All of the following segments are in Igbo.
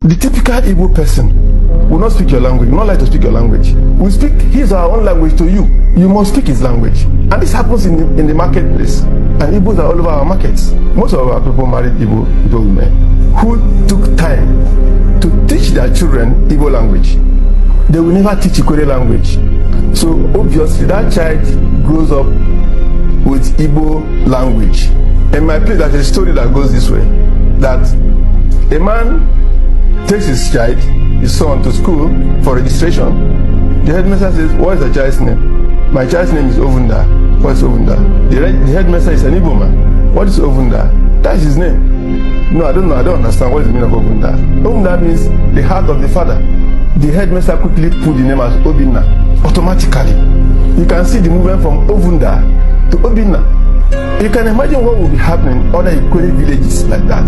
The typical Igbo person will not speak your language, will not like to speak your language. We speak his or her own language to you. You must speak his language. And this happens in the marketplace. And Igbos are all over our markets. Most of our people married Igbo women who took time to teach their children Igbo language. They will never teach Ikwere language. So obviously that child grows up with Igbo language. In my place, there's a story that goes this way: that a man takes his child, his son, to school for registration. The headmaster says, "What is the child's name?" "My child's name is Ovunda." "What is Ovunda?" The headmaster is an Igbo man. "What is Ovunda?" "That's his name." "No, I don't know. I don't understand. What is the meaning of Ovunda?" "Ovunda means the heart of the father." The headmaster quickly put the name as Obinna. Automatically, you can see the movement from Ovunda to Obinna. You can imagine what will be happening in other Ikwere villages like that,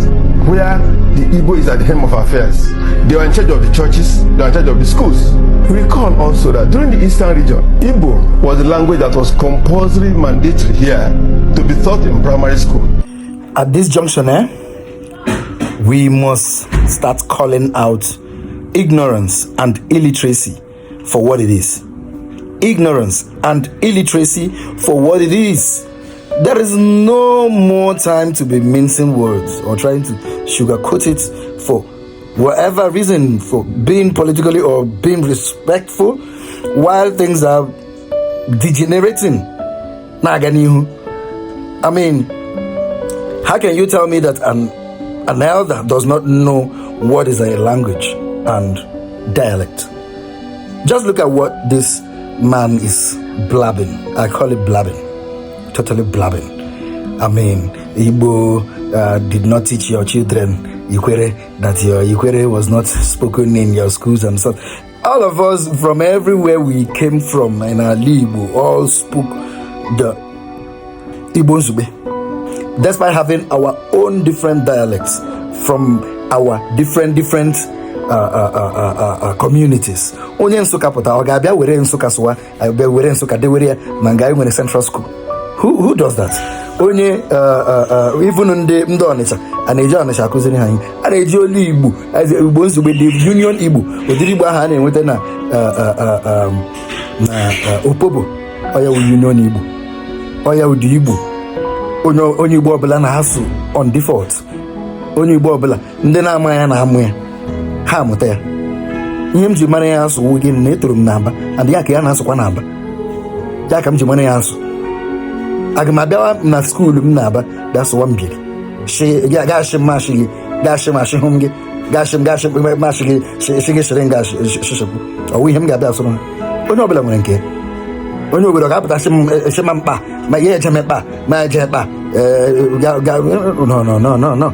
where the Igbo is at the helm of affairs. They are in charge of the churches, they are in charge of the schools. Recall also that during the Eastern region, Igbo was the language that was compulsory, mandatory here to be taught in primary school. At this junction, we must start calling out ignorance and illiteracy for what it is. Ignorance and illiteracy for what it is. There is no more time to be mincing words or trying to sugarcoat it for whatever reason, for being politically or being respectful, while things are degenerating. Na-aga n'ihu. I mean, how can you tell me that an elder does not know what is a language and dialect? Just look at what this man is blabbing. I call it blabbing. Totally blabbing. I mean, Igbo did not teach your children Ikwere, that your Ikwere was not spoken in your schools and so. All of us from everywhere we came from in our Igbo all spoke the Igbo Nsugbe, despite having our own different dialects from our different communities. Onye Nsụka pụta, ọ ga-abịa were Nsụka sụwa, abịa were Nsụka dewere ya na nga anyị nwere central school. Who does that? Onye even ndị Ọnịcha a na-eji Ọnịcha akụziri ha ihe, a na-eji olu Igbo, Igbo Nsugbe, the Union Igbo, ụdịrị Igbo ahụ a na-enweta na Opobo, ọya wụ Union Igbo, ọya ụdị Igbo onye Igbo ọbụla na-asụ on default. Onye Igbo ọbụla, ndị na-ama ya na-amụ ya, ha amụta ya. Ihe m ji mara ya asụ wụ gịnị? Na etoro m n'Aba, and ya ka ya na-asụkwa n'Aba, ya ka m ji mara ya asụ. Aga m abịawa na school m n'Aba bịa sụwa Mbiri, gaashị m ashị gị, gaashị m ashị hụ m gị, gaashị m gaashị m ashị gị, shị gị shịrị nga shịshịpụ ọwụ ihe m ga-abịa asụrụ ha. Onye ọbụla nwere nke ya. Onye obodo ga-apụta sị m sị ma mkpa ma ya eje mkpa ma eje mkpa. No, no, no, no, no.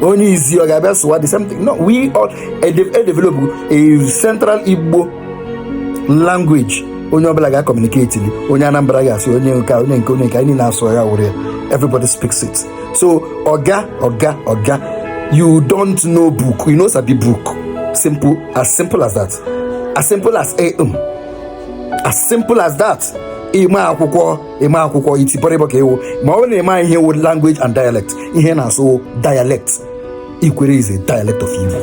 Onye izi ọ ga-abịa sụwa the same thing? No, we all develop a central Igbo language onye ọbụla ga-communicate. Onye Anambra ga-asụ, onye nke, onye nke, onye nke, anyị na-asụ ya wụrụ ya. Everybody speaks it. So oga, oga, oga, you don't know book. You know sabi book. Simple, as simple as that. As simple as a as simple as that. Ịma akwụkwọ, ịma akwụkwọ, itibọrịbọ ka ịwụ. Ma ọ bụrụ na ịma ihe wụ language and dialect, ihe na-asụ dialect. Ikwere is a dialect of Igbo.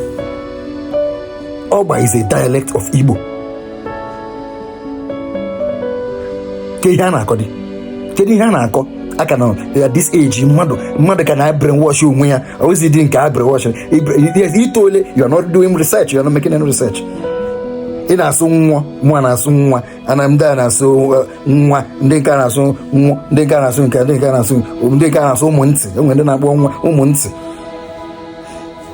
Ọgba is a dialect of Igbo. Ke ihe a na-akọ dị? Kedu ihe a na-akọ? Aka nọ at this age, mmadụ ka na brainwash onwe ya. Ozi dị nke a brainwash itoole. You are not doing research, you are not making any research. Ị na-asụ nwa, mụa na-asụ nwa, ana ndị a na-asụ nwa, ndị nke a na-asụ nwa, ndị nke a na-asụ nke, ndị nke a na-asụ, ndị nke a na-asụ ụmụ ntị. Enwere ndị na-akpọ nwa ụmụ ntị.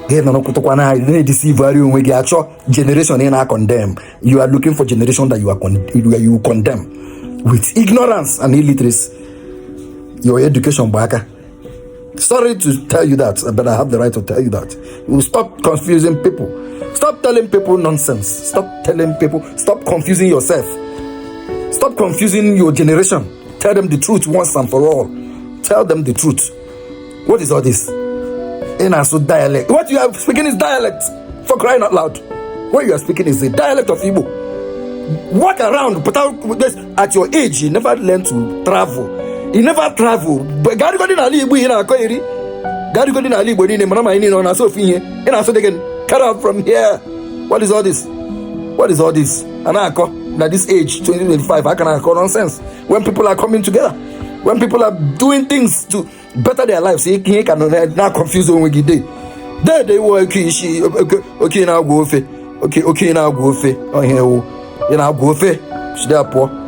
Gị nọrọ kwụtụkwa na na-edeceivegharị onwe gị, achọ generation ị na-condemn. You are looking for generation that you condemn with ignorance and illiteracy. Your education bụ aka. Sorry to tell you that, but I have the right to tell you that. You stop confusing people. Stop telling people nonsense. Stop telling people. Stop confusing yourself. Stop confusing your generation. Tell them the truth once and for all. Tell them the truth. What is all this? In a dialect. What you are speaking is dialect. For crying out loud. What you are speaking is a dialect of Igbo. Walk around, but at your age, you never learn to travel. You never travel. But garigodi n'ala Igbo, ị na-akọ eri. Garigodi n'ala Igbo niile, mara ma anyị niile ọ na-asụ ofu ihe. Ị na-asụ dị gịnị? Get out from here. What is all this? What is all this? A na-akọ na this age, 2025, a ka na-akọ nonsense when people are coming together, when people are doing things to better their lives. Ihe ka nọ na confuse onwe gị dey dede iwe oke isi oke na-agwa ofe oke oke na-agwa ofe ọhịa ewu ị na-agwa ofe jide pụọ.